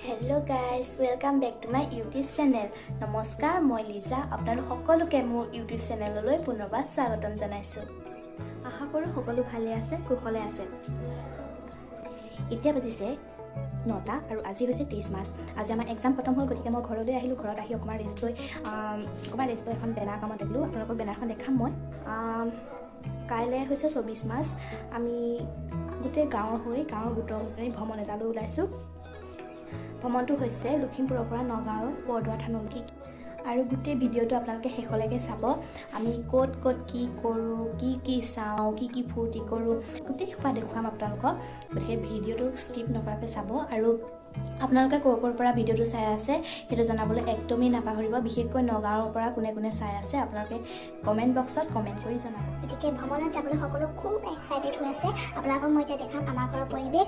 Hello guys, welcome back to my YouTube channel. নমস্কাৰ, মই লিজা। আপোনালোক সকলোকে মোৰ ইউটিউব চেনেললৈ পুনৰবাৰ স্বাগতম জনাইছোঁ। আশা কৰোঁ সকলো ভালে আছে, কুশলে আছে। এতিয়া বাজিছে 9টা আৰু আজি হৈছে 23 মাৰ্চ। আজি আমাৰ এক্সাম খতম হ'ল, গতিকে মই ঘৰলৈ আহিলোঁ। ঘৰত আহি অকণমান ৰেষ্ট লৈ এখন বেনাৰ কামত লাগিলোঁ। আপোনালোকক বেনাৰখন দেখাম মই। কাইলৈ হৈছে 24 মাৰ্চ। আমি গোটেই গাঁৱৰ হৈ গাঁৱৰ গোটৰ হৈ ভ্ৰমণ এটালৈ ওলাইছোঁ। ভ্ৰমণটো হৈছে লখিমপুৰৰ পৰা নগাঁৱৰ বৰদোৱা থানলৈকে। আৰু গোটেই ভিডিঅ'টো আপোনালোকে শেষলৈকে চাব। আমি ক'ত ক'ত কি কৰোঁ, কি কি চাওঁ, কি কি ফূৰ্তি কৰোঁ, গোটেই সোপা দেখুৱাম আপোনালোকক। গতিকে ভিডিঅ'টো স্কিপ নকৰাকৈ চাব। আৰু আপোনালোকে ক'ৰ ক'ৰ পৰা ভিডিঅ'টো চাই আছে সেইটো জনাবলৈ একদমেই নাপাহৰিব। বিশেষকৈ নগাঁৱৰ পৰা কোনে কোনে চাই আছে আপোনালোকে কমেণ্ট বক্সত কমেণ্ট কৰি জনাব। গতিকে ভ্ৰমণত যাবলৈ সকলো খুব এক্সাইটেড হৈ আছে। আপোনালোকক মই এতিয়া দেখাম আমাৰ ঘৰৰ পৰিৱেশ।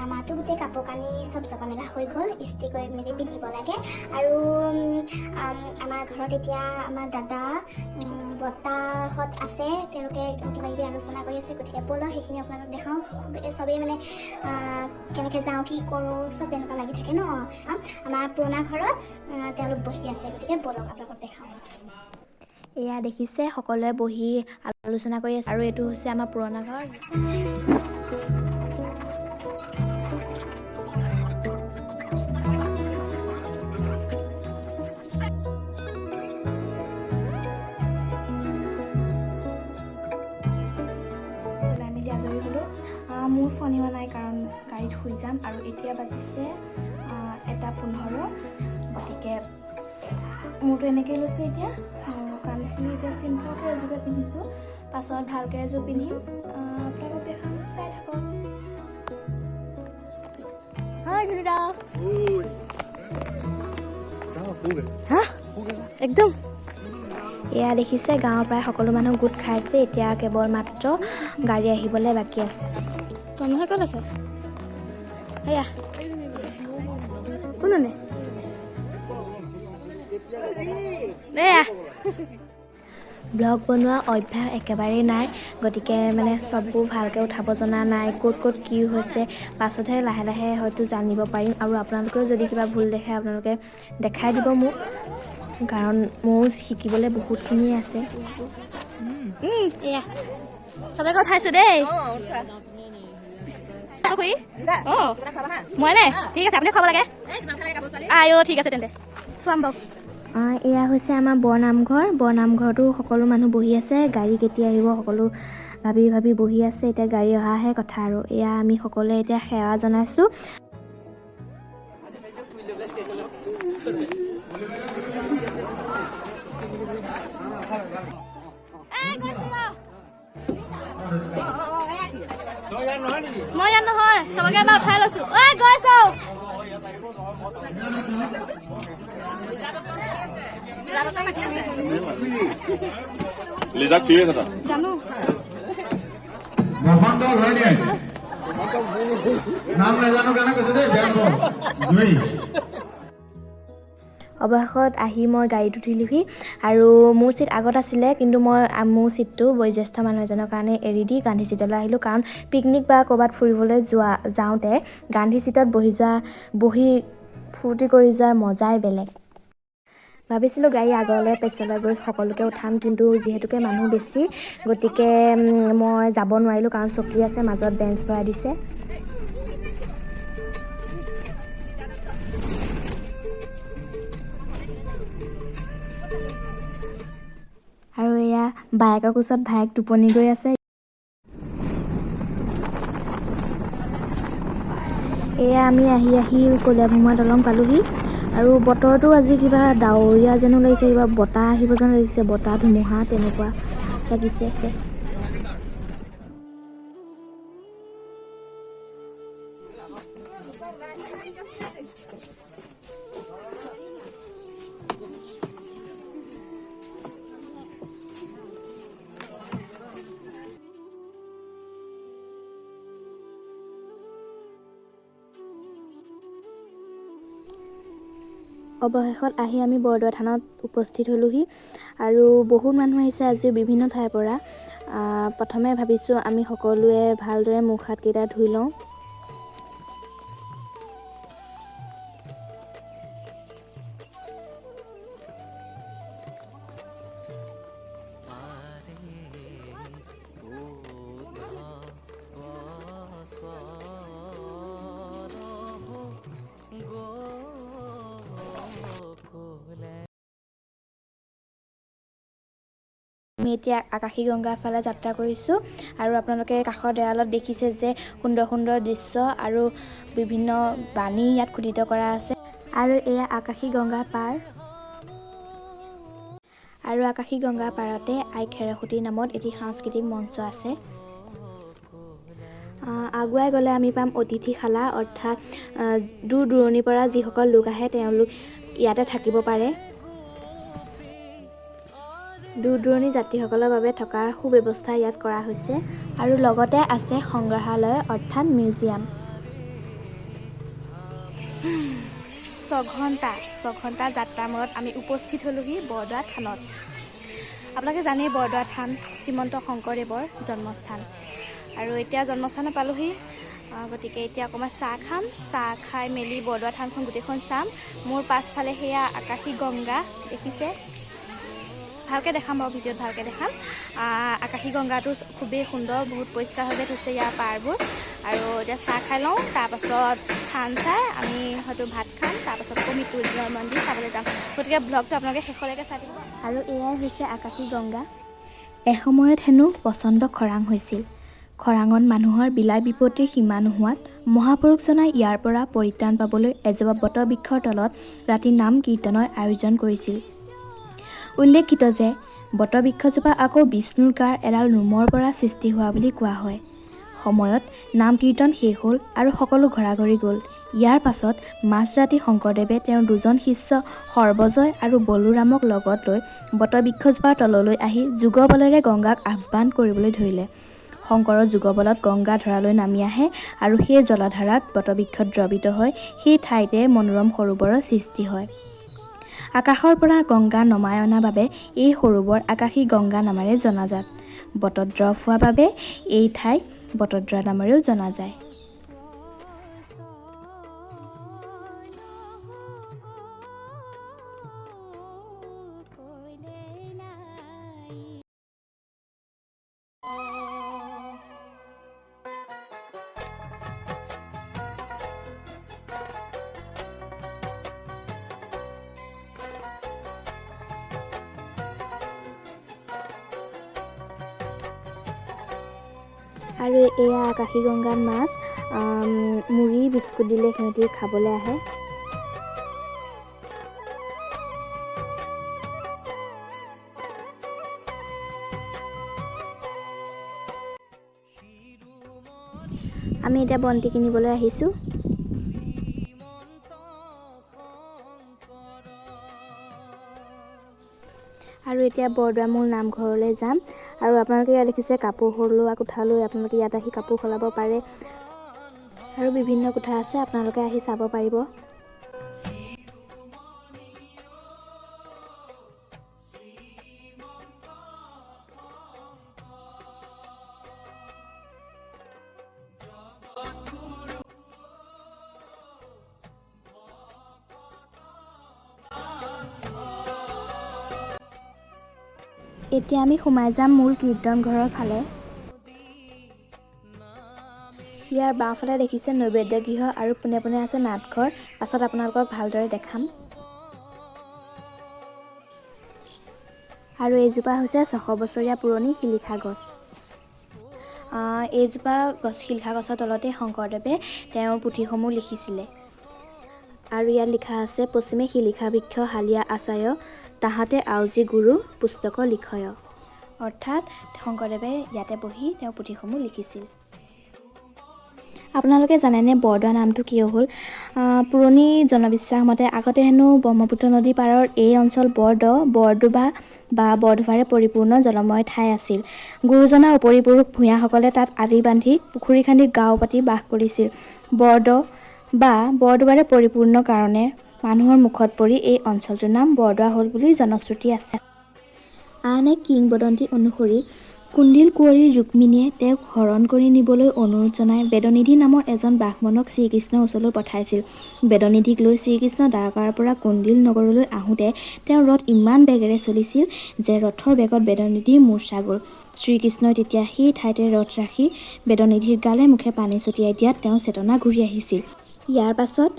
আমাৰতো গোটেই কাপোৰ কানি চব জপা মেলা হৈ গ'ল, ইস্ত্ৰি কৰি মেলি পিন্ধিব লাগে। আৰু আমাৰ ঘৰত এতিয়া আমাৰ দাদা বৰ্তাহঁত আছে, তেওঁলোকে কিবা কিবি আলোচনা কৰি আছে। গতিকে ব'লক সেইখিনি আপোনালোক দেখাওঁ। চবেই মানে কেনেকৈ যাওঁ কি কৰোঁ চব তেনেকুৱা লাগি থাকে ন। আমাৰ পুৰণা ঘৰত তেওঁলোক বহি আছে, গতিকে ব'লক আপোনালোকক দেখাওঁ। এয়া দেখিছে সকলোৱে বহি আলোচনা কৰি আছে। আৰু এইটো হৈছে আমাৰ পুৰণা ঘৰ। ওলাই মেলি আজৰি হ'লোঁ। মোৰ ফোন হোৱা নাই কাৰণ গাড়ীত শুই যাম। আৰু এতিয়া বাজিছে 1:15। গতিকে মোৰতো এনেকৈ লৈছোঁ এতিয়া। কাণফুলি এতিয়া চিম্পুলকৈ এযোৰকে পিন্ধিছোঁ, পাছত ভালকৈ এযোৰ পিন্ধিম। আপোনালোকক দেখাম, চাই থাকক। একদম এয়া দেখিছে গাঁৱৰ প্ৰায় সকলো মানুহ গোট খাইছে। এতিয়া কেৱল মাত্ৰ গাড়ী আহিবলৈ বাকী আছে। তন্ময় ক'ত আছে? এয়া কোননে? এয়া ব্লগ বনোৱা অভ্যাস একেবাৰেই নাই, গতিকে মানে চববোৰ ভালকৈ উঠাব জনা নাই। ক'ত ক'ত কি হৈছে পাছতহে লাহে লাহে হয়তো জানিব পাৰিম। আৰু আপোনালোকেও যদি কিবা ভুল দেখে আপোনালোকে দেখাই দিব মোক, কাৰণ ময়ো শিকিবলৈ বহুতখিনিয়ে আছে। এয়া চবকে উঠাইছোঁ দেই। মই নে? ঠিক আছে, আপুনি খুৱাব লাগে। আইঅ, ঠিক আছে তেন্তে খুৱাম বাৰু। এয়া হৈছে আমাৰ বৰনামঘৰ। বৰনামঘৰতো সকলো মানুহ বহি আছে। গাড়ী কেতিয়া আহিব সকলো ভাবি ভাবি বহি আছে। এতিয়া গাড়ী অহাহে কথা। আৰু এয়া আমি সকলোৱে এতিয়া সেৱা জনাইছোঁ। মই ইয়াত নহয়, চবকে এবাৰ উঠাই লৈছো। ঐ গৈছো। লিজাক চিৰিয়াছ এটা জানো। বসন্ত ঘৈণীয়েক নাম নাজানো কাৰণে কৈছো দেই, বেয়া নাপাব। জুই। অৱশেষত আহি মই গাড়ীত উঠিলোহি। আৰু মোৰ চিট আগত আছিলে, কিন্তু মই মোৰ চিটটো বয়োজ্যেষ্ঠ মানুহ এজনৰ কাৰণে এৰি দি গান্ধী চিটলৈ আহিলোঁ। কাৰণ পিকনিক বা ক'ৰবাত ফুৰিবলৈ যাওঁতে গান্ধী চিটত বহি ফূৰ্তি কৰি যোৱাৰ মজাই বেলেগ। ভাবিছিলোঁ গাড়ী আগলৈ পিছলৈ গৈ সকলোকে উঠাম, কিন্তু যিহেতুকে মানুহ বেছি গতিকে মই যাব নোৱাৰিলোঁ, কাৰণ চকী আছে মাজত বেঞ্চ ভৰাই দিছে। আৰু এয়া বায়েকৰ কোচত ভায়েক টোপনি গৈ আছে। এয়া আমি আহি আহি কলীয়াভোমোৰা দলং পালোহি। আৰু বতৰটো আজি কিবা ডাৱৰীয়া যেনো লাগিছে, কিবা বতাহ আহিব যেন লাগিছে, বতাহ ধুমুহা তেনেকুৱা লাগিছে। অৱশেষত আহি আমি বৰদোৱা থানত উপস্থিত হ'লোহি। আৰু বহুত মানুহ আহিছে আজিও বিভিন্ন ঠাইৰ পৰা। প্ৰথমে ভাবিছোঁ আমি সকলোৱে ভালদৰে মুখ হাতকেইটা ধুই লওঁ। আমি এতিয়া আকাশী গংগাৰ ফালে যাত্ৰা কৰিছোঁ আৰু আপোনালোকে কাষৰ দেৱালত দেখিছে যে সুন্দৰ সুন্দৰ দৃশ্য আৰু বিভিন্ন বাণী ইয়াত খোদিত কৰা আছে। আৰু এয়া আকাশী গংগাৰ পাৰ। আৰু আকাশী গংগাৰ পাৰতে আই খেৰসূতী নামত এটি সাংস্কৃতিক মঞ্চ আছে। আগুৱাই গ'লে আমি পাম অতিথিশালা, অৰ্থাৎ দূৰ দূৰণিৰ পৰা যিসকল লোক আহে তেওঁলোক ইয়াতে থাকিব পাৰে। দূৰ দূৰণি যাত্ৰীসকলৰ বাবে থকাৰ সুব্যৱস্থা ইয়াত কৰা হৈছে। আৰু লগতে আছে সংগ্ৰহালয় অৰ্থাৎ মিউজিয়াম। ছঘণ্টা যাত্ৰাৰ মূৰত আমি উপস্থিত হ'লোহি বৰদোৱা থানত। আপোনালোকে জানেই বৰদোৱা থান শ্ৰীমন্ত শংকৰদেৱৰ জন্মস্থান। আৰু এতিয়া জন্মস্থানত পালোহি, গতিকে এতিয়া অকণমান চাহ খাম। চাহ খাই মেলি বৰদোৱা থানখন গোটেইখন চাম। মোৰ পাছফালে সেয়া আকাশী গংগা দেখিছে, ভালকৈ দেখাম বাৰু ভিডিঅ'ত ভালকৈ দেখাম। আকাশী গংগাটো খুবেই সুন্দৰ, বহুত পৰিষ্কাৰভাৱে থৈছে ইয়াৰ পাৰবোৰ। আৰু এতিয়া চাহ খাই লওঁ, তাৰপাছত থান চাই আমি হয়তো ভাত খাম, তাৰপাছত আকৌ মৃত্যুঞ্জয় মন্দিৰ চাবলৈ যাম। গতিকে ব্লগটো আপোনালোকে শেষলৈকে চাই থাকিব। আৰু এয়াই হৈছে আকাশী গংগা। এসময়ত হেনো প্ৰচণ্ড খৰাং হৈছিল। খৰাঙত মানুহৰ বিলাই বিপত্তিৰ সীমা নোহোৱাত মহাপুৰুষজনাই ইয়াৰ পৰা পৰিত্ৰাণ পাবলৈ এজোপা বটবৃক্ষৰ তলত ৰাতি নাম কীৰ্তনৰ আয়োজন কৰিছিল। উল্লেখিত যে বটবৃক্ষজোপা আকৌ বিষ্ণুৰ গাৰ এডাল নোমৰ পৰা সৃষ্টি হোৱা বুলি কোৱা হয়। সময়ত নাম কীৰ্তন শেষ হ'ল আৰু সকলো ঘৰাঘৰি গ'ল। ইয়াৰ পাছত মাজৰাতি শংকৰদেৱে তেওঁৰ দুজন শিষ্য সৰ্বজয় আৰু বলোৰামক লগত লৈ বটবৃক্ষজোপাৰ তললৈ আহি যোগবলেৰে গংগাক আহ্বান কৰিবলৈ ধৰিলে। শংকৰৰ যোগবলত গংগা ধৰালৈ নামি আহে আৰু সেই জলাধাৰাত বটবৃক্ষ দ্ৰৱিত হৈ সেই ঠাইতে মনোৰম সৰোবৰৰ সৃষ্টি হয়। আকাশৰ পৰা গংগা নমাই অনা বাবে এই সৰোবৰ আকাশী গংগা নামেৰে জনাজাত। বটদ্ৰৱ হোৱা বাবে এই ঠাইক বটদ্ৰৱা নামেৰেও জনা যায়। আৰু এয়া আকাশী গংগাত মাছ, মুড়ি বিস্কুট দিলে সিহঁতি খাবলৈ আহে। আমি এতিয়া বন্তি কিনিবলৈ আহিছোঁ। আৰু এতিয়া বৰদোৱা মূল নামঘৰলৈ যাম। আৰু আপোনালোকে ইয়াত দেখিছে কাপোৰ সলোৱা কোঠালৈ আপোনালোকে ইয়াত আহি কাপোৰ সলাব পাৰে। আৰু বিভিন্ন কোঠা আছে, আপোনালোকে আহি চাব পাৰিব। এতিয়া আমি সোমাই যাম মূল কীৰ্তন ঘৰৰ ফালে। ইয়াৰ বাওঁফালে দেখিছে নৈবেদ্য গৃহ আৰু পোনে পোনে আছে নাটঘৰ। পাছত আপোনালোকক ভালদৰে দেখাম। আৰু এইজোপা হৈছে 600 বছৰীয়া পুৰণি শিলিখা গছ। এইজোপা গছ শিলিখা গছৰ তলতে শংকৰদেৱে তেওঁৰ পুথিসমূহ লিখিছিলে। আৰু ইয়াত লিখা আছে, পশ্চিমে শিলিখা বৃক্ষ হালিয়া আচায়, তাহাঁতে আউজি গুৰু পুস্তক লিখয়। অৰ্থাৎ শংকৰদেৱে ইয়াতে বহি তেওঁৰ পুথিসমূহ লিখিছিল। আপোনালোকে জানেনে বৰদোৱা নামটো কিয় হ'ল? পুৰণি জনবিশ্বাস মতে আগতে হেনো ব্ৰহ্মপুত্ৰ নদী পাৰৰ এই অঞ্চল বৰদোবা বা বৰদোভাৰে পৰিপূৰ্ণ জলময় ঠাই আছিল। গুৰুজনাৰ উপৰিপুৰুষ ভূঞাসকলে তাত আলি বান্ধি পুখুৰী খান্দি গাঁও পাতি বাস কৰিছিল। বৰদ বা বৰদোবাৰে পৰিপূৰ্ণ কাৰণে মানুহৰ মুখত পৰি এই অঞ্চলটোৰ নাম বৰদোৱা হ'ল বুলি জনশ্ৰুতি আছে। আন এক কিংবদন্তি অনুসৰি কুণ্ডিল কুঁৱৰী ৰুক্মিণীয়ে তেওঁক হৰণ কৰি নিবলৈ অনুৰোধ জনাই বেদনিধি নামৰ এজন ব্ৰাহ্মণক শ্ৰীকৃষ্ণৰ ওচৰলৈ পঠাইছিল। বেদনিধিক লৈ শ্ৰীকৃষ্ণ দ্বাৰকাৰ পৰা কুণ্ডিল নগৰলৈ আহোঁতে তেওঁৰ ৰথ ইমান বেগেৰে চলিছিল যে ৰথৰ বেগত বেদনিধি মূৰ্ছা গ'ল। শ্ৰীকৃষ্ণই তেতিয়া সেই ঠাইতে ৰথ ৰাখি বেদনিধিৰ গালে মুখে পানী ছটিয়াই দিয়াত তেওঁৰ চেতনা ঘূৰি আহিছিল। ইয়াৰ পাছত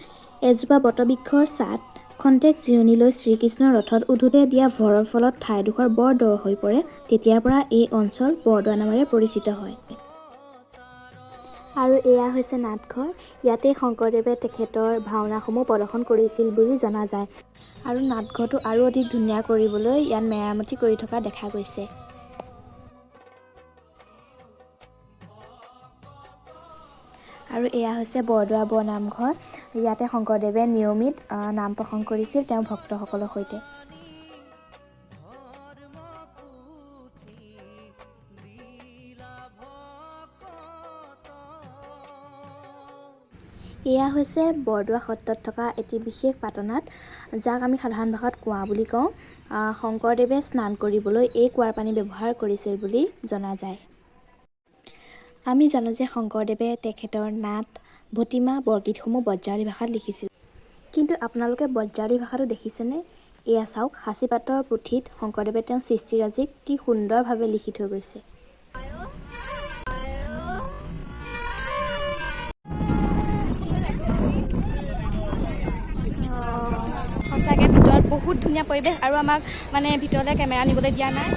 এজোপা বটবৃক্ষৰ ছাঁত খন্তেক জিৰণি লৈ শ্ৰীকৃষ্ণৰ ৰথত উঠোতে দিয়া ভৰৰ ফলত ঠাইডোখৰ বৰ দ হৈ পৰে। তেতিয়াৰ পৰা এই অঞ্চল বৰদোৱা নামেৰে পৰিচিত হয়। আৰু এয়া হৈছে নাটঘৰ। ইয়াতেই শংকৰদেৱে তেখেতৰ ভাওনাসমূহ প্ৰদৰ্শন কৰিছিল বুলি জনা যায়। আৰু নাটঘৰটো আৰু অধিক ধুনীয়া কৰিবলৈ ইয়াত মেৰামতি কৰি থকা দেখা গৈছে। আৰু এয়া হৈছে বৰদোৱা বৰনামঘৰ। ইয়াতে শংকৰদেৱে নিয়মিত নাম প্ৰসংগ কৰিছিল তেওঁৰ ভক্তসকলৰ সৈতে। এয়া হৈছে বৰদোৱা সত্ৰত থকা এটি বিশেষ পাটনাত, যাক আমি সাধাৰণ ভাষাত কুঁৱা বুলি কওঁ। শংকৰদেৱে স্নান কৰিবলৈ এই কুঁৱাৰ পানী ব্যৱহাৰ কৰিছিল বুলি জনা যায়। আমি জানো যে শংকৰদেৱে তেখেতৰ নাট, ভটিমা, বৰগীতসমূহ ব্ৰজাৱলী ভাষাত লিখিছিল। কিন্তু আপোনালোকে ব্ৰজাৱলী ভাষাটো দেখিছেনে? এয়া চাওক, সাঁচিপাতৰ পুথিত শংকৰদেৱে তেওঁৰ সৃষ্টিৰাজিক কি সুন্দৰভাৱে লিখি থৈ গৈছে। সঁচাকৈ ভিতৰত বহুত ধুনীয়া পৰিৱেশ আৰু আমাক মানে ভিতৰলৈ কেমেৰা নিবলৈ দিয়া নাই।